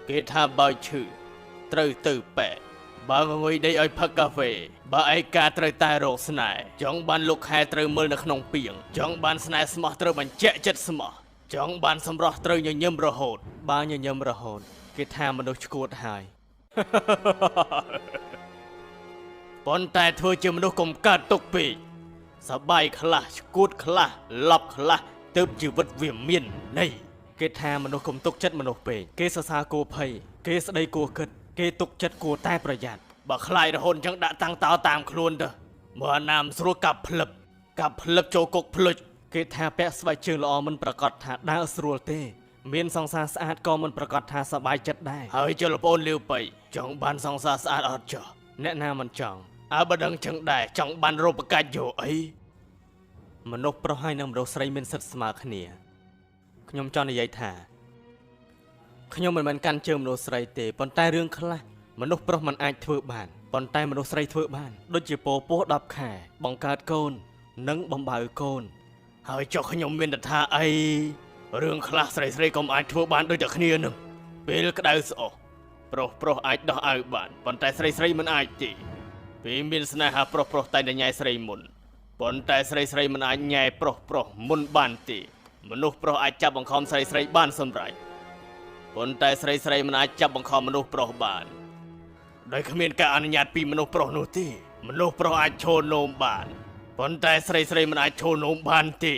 គេថាបើឈឺត្រូវទៅពេទ្យបើងងុយដីឲ្យផឹកកាហ្វេបើឯកាត្រូវតែរកស្នេហ៍ចង់បានលោកខែត្រូវមើលនៅក្នុងពីងចង់បានស្នេហ៍ស្មោះត្រូវបញ្ជាក់ចិត្តស្មោះចង់បានសម្រស់ត្រូវញញឹមរហូតបើញញឹមរហូតគេថាមនុស្សឆ្កួតហើយ ប៉ុន្តែធ្វើជាមនុស្សកុំកើតទុកពេកសបាយខ្លះឆ្កួតខ្លះឡប់ខ្លះទើបជីវិតវាមានន័យគេថាមនុស្សកុំទុកចិត្តមនុស្សពេកគេសរសើរគួរភ័យគេស្ដីគួរគិតគេទុកចិត្តគួរតែប្រយ័ត្នបើខ្លាចរហូតអញ្ចឹងដាក់តាំងតោតាមខ្លួនទៅមើលណាមស្រួលកាប់ភ្លឹបកាប់ភ្លឹបចូលគុកភ្លុចគេថាពាក់ស្បែកជើងល្អមិនប្រកាសថាដើរស្រួលទេមានសង្សារស្អាតក៏មិនប្រកាសថាសប្បាយចិត្តដែរហើយចុះលប្អូនលាវបៃចង់បានសង្សារស្អាតអត់ចុះអ្នកណាមិនចង់អើបើដឹងចឹងដែរចង់បានរូបកាច់យកអីមនុស្សប្រុសហើយនិងមនុស្សស្រីមានសិទ្ធិស្មើគ្នាខ្ញុំចង់និយាយថាខ្ញុំមិនមែនកាន់ជើងមនុស្សស្រីទេប៉ុន្តែរឿងខ្លះមនុស្សប្រុសមិនអាចធ្វើបានប៉ុន្តែមនុស្សស្រីធ្វើបានដូចជាពោពោះ10ខែបង្កើតកូននិងបំបើកូនហើយចុះខ្ញុំមានតែថាអីរឿងខ្លះស្រីៗកុំអាចធ្វើបានដូចតែគ្នានឹងពេលក្តៅស្អុះប្រុសៗអាចដោះអាវបានប៉ុន្តែស្រីៗមិនអាចទេពេលមានស្នេហាប្រុសៗតែតែញ៉ែស្រីមុនប៉ុន្តែស្រីៗមិនអាចញ៉ែប្រុសៗមុនបានទេមនុស្សប្រុសអាចចាប់បង្ខំស្រីៗបានសម្រេចប៉ុន្តែស្រីៗមិនអាចចាប់បង្ខំមនុស្សប្រុសបានដោយគ្មានការអនុញ្ញាតពីមនុស្សប្រុសនោះទេមនុស្សប្រុសអាចឈរនោមបានប៉ុន្តែស្រីៗមិនអាចឈរនោមបានទេ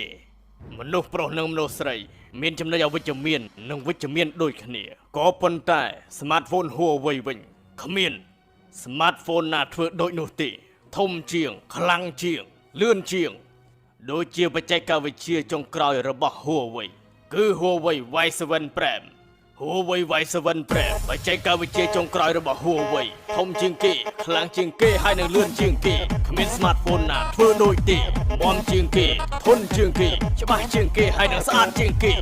មនុស្សប្រុសនិងមនុស្សស្រីមានចំណុចអវិជ្ជមាននិងវិជ្ជមានដូចគ្នាក៏ប៉ុន្តែ smartphone Huawei វិញគ្មាន smartphone ណាធ្វើដូចនោះទេធំជាងខ្លាំងជាងលឿនជាងដូចជាបច្ចេកវិទ្យាចុងក្រោយរបស់ Huawei គឺ Huawei Y7 Prime Huawei Y7 Prime បច្ចេកវិទ្យាចុងក្រោយរបស់ Huawei ធំជាងគេខ្លាំងជាងគេហើយនឹងលឿនជាងគេគ្មាន smartphone ណាធ្វើដូចទេមាំជាងគេធន់ជាងគេច្បាស់ជាងគេហើយនឹងស្អាតជាងគេ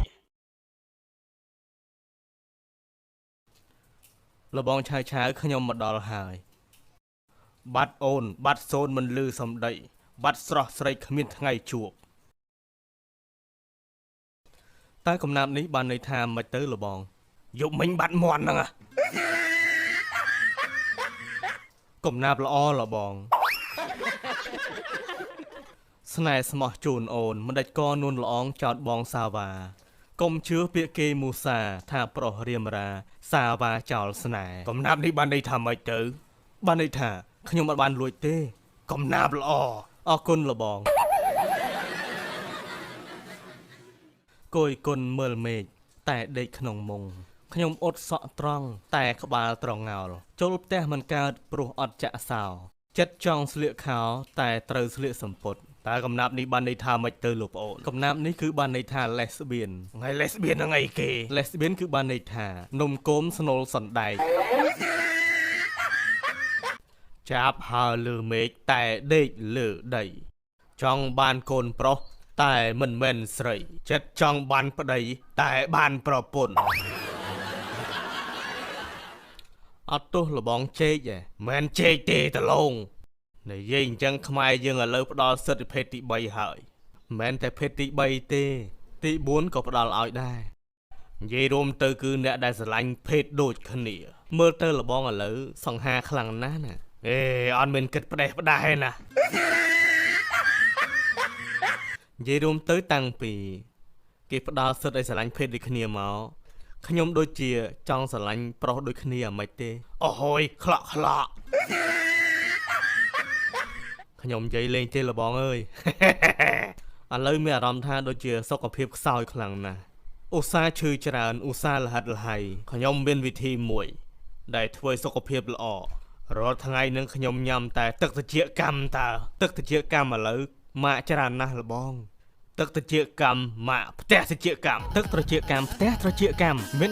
លបងឆាវឆាវខ្ញុំមកដល់ហើយបាត់អូនបាត់សូនមិនលឺសំដីបាត់ស្រស់ស្រីគ្មានថ្ងៃជួបតើកំណាប់នេះបានន័យថាមិនទៅលបងយកមិញបាត់មន់ហ្នឹងកំណាប់ល្អលបងស្នេហ៍ស្មោះជូនអូនមិនដាច់កនួនល្អងចោតបងសាវ៉ាកុំជឿពាក្យគេមូសាថាប្រុសរៀមរាសាវ៉ាចោលស្នេហ៍កំណាប់នេះបានន័យថាម៉េចទៅបានន័យថាខ្ញុំអត់បានលួចទេកំណាប់ល្អអរគុណលបងគយគុណមើលមេឃតែដេកក្នុងមុងខ្ញុំអត់សក់ត្រង់តែក្បាលត្រងោលចូលផ្ទះមិនកើតព្រោះអត់ចាក់សោចិត្តចង់ស្លៀកខោតែត្រូវស្លៀកសំពត់តើកំណាប់នេះបានន័យថាម៉េចទៅលោកប្អូនកំណាប់នេះគឺបានន័យថា lesbian ថ្ងៃ lesbian ហ្នឹងអីគេ lesbian គឺបានន័យថានំគមស្នូលសណ្ដែកចាប់ហើលើមេឃតែដេកលើដីចង់បានកូនប្រុសតែមិនមែនស្រីចិត្តចង់បានប្តីតែបានប្រពន្ធអត់ទោសលបងជែកឯងមិនជែកទេតឡងនិយាយអញ្ចឹងខ្មែរយើងឥឡូវផ្ដល់សិទ្ធិភេទទី3ហើយមិនមែនតែភេទទី3ទេទី4ក៏ផ្ដល់ឲ្យដែរនិយាយរួមទៅគឺអ្នកដែលស្រឡាញ់ភេទដូចគ្នាមើលទៅលបងឥឡូវសង្ហាខ្លាំងណាស់ណាអេអត់មានគិតផ្ដេសផ្ដាសឯណានិយាយរួមទៅតាំងពីគេផ្ដល់សិទ្ធិឲ្យស្រឡាញ់ភេទដូចគ្នាមកខ្ញុំដូចជាចង់ស្រឡាញ់ប្រុសដូចគ្នាអាម៉េចទេអូហយខ្លក់ខ្លក់ខ្ញុំនិយាយលេងទេលបងអើយឥឡូវមានអារម្មណ៍ថាដូចជាសុខភាពខ្សោយខ្លាំងណាស់ឧស្សាហ៍ឈឺច្រើនឧស្សាហ៍លហិតលហៃខ្ញុំមានវិធីមួយដែលធ្វើសុខភាពល្អរាល់ថ្ងៃនឹងខ្ញុំញ៉ាំតែទឹកត្រចៀកកម្មតើទឹកត្រចៀកកម្មឥឡូវម៉ាក់ច្រើនណាស់លបងទឹកត្រចៀកកម្មម៉ាក់ផ្ទះត្រចៀកកម្មទឹកត្រចៀកកម្មផ្ទះត្រចៀកកម្មមាន